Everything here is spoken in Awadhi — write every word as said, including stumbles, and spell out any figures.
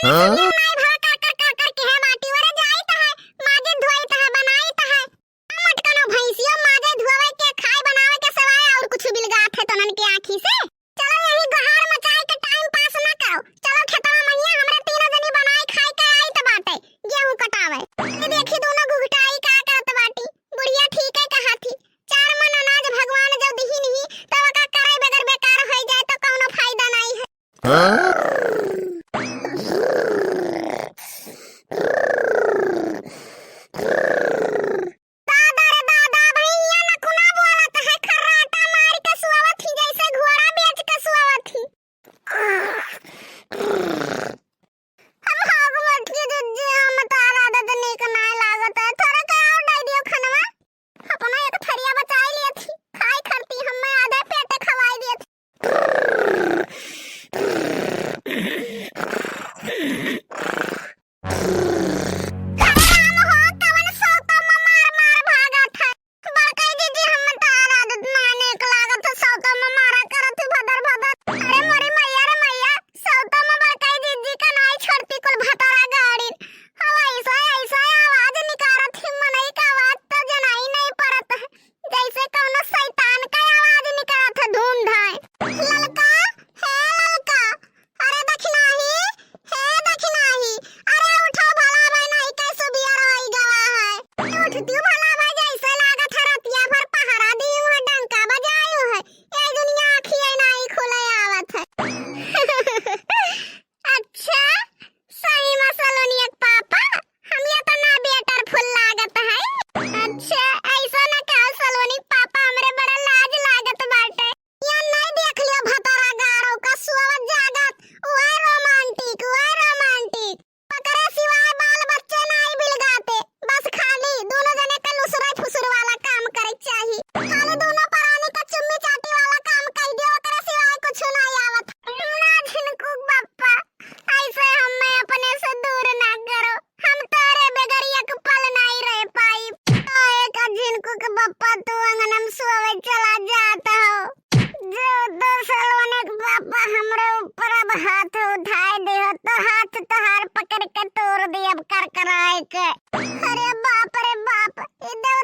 हाँ? नाई भवा कर कर कर कर के है बाटी, ओरे जाइत है, माजित धोइत है, बनाइत है। मटकनो भैंसियो माजे धोवे के, खाए बनावे के सिवाय और कुछ बिलगात है तोनन के आँखी से। चलो यही गोहार मचाए के time pass ना करो, चलो खेतवा मइया, हमरे तीनों जनी बनाए खाए के आइत बाटे, गेहूं कटावे। ये देखी दोनों घुघटाई का करत बाटी, बुढ़िया ठीक है कहा थी, चार मन अनाज भगवान जब दिही नहीं तो ओका करे बगैर बेकार होई जाए तो कौनो फायदा नहीं है। हाँ? दादा रे दादा, भैया नखुना बोलत है, खर्राटा मार के सुआवत ही, जैसे घोड़ा बेच के सुआवत ही। हम भाग बैठ के जिज्जी, हम तार आदत नीक नाय लागत है, थोड़ा का और डाल दियो खनवा। अपना एक थरिया बचाई लिया थी, खाई खरती, हमें आधे पेटे खवाई दिया थी। अरे राम हो, कवन सौतम मार मार भागत है। बड़कई दीदी, हम तार आदत नाने के लागत है, सौतम मारा करत है भदर भदर। अरे मोरी मैया रे मैया, सौतम बड़कई दीदी का नाई छोड़ती कुल भतारा गाड़ीन। हो ऐसा, ऐसा आवाज निकारत ही, मनई का आवाज तो जनाई नहीं पड़त है, जैसे कौनो शैतान का आवाज निकारत है, धूम धाय। ललका, हे ललका, अरे दखिनाही, हे दखिनाही, अरे उठो भला भाई, नहीं के सुबियर होई गवा है। उठती भला भाई, जैसे लागत है रतिया भर पहरा दी हुए, डंका बजाई हुए, ये दुनिया आँखिए नहीं खुले आवत है। अच्छा, सही में सलोनिया के पापा, हम ये तो ना beautiful लागत है। अच्छा, ऐसा ना कहो सलोनी के पापा, हमरे बड़ा लाज लागत बाटे। या नहीं देख लियो भतारा गारो का सोवत जागत, वह romantic, वह romantic। ओकरे सिवाय बाल बच्चे नहीं बिलगाते, बस खाली दोनों जने के लुसुर फुसुर वाला काम करे चाही। खाली दोनों परानी का चुम्मी चाटी वाला काम कर दियो, ओकरे सिवाय कुछ नहीं आवत। ना झिनकू बप्पा, ऐसे हमें अपने से दूर ना करो, हम तोरे बगैर एक पल नहीं रह पाई। ओए का झिनकू के बप्पा, तू अंगन में सोवे चला जात हो। जो तो सलोनी के पापा हमरे ऊपर अब हाथ उठाए दे हो, तो हाथ तोहार पकड़ के तोड़ दे अब करकराए के। अरे बाप रे बाप, ई देव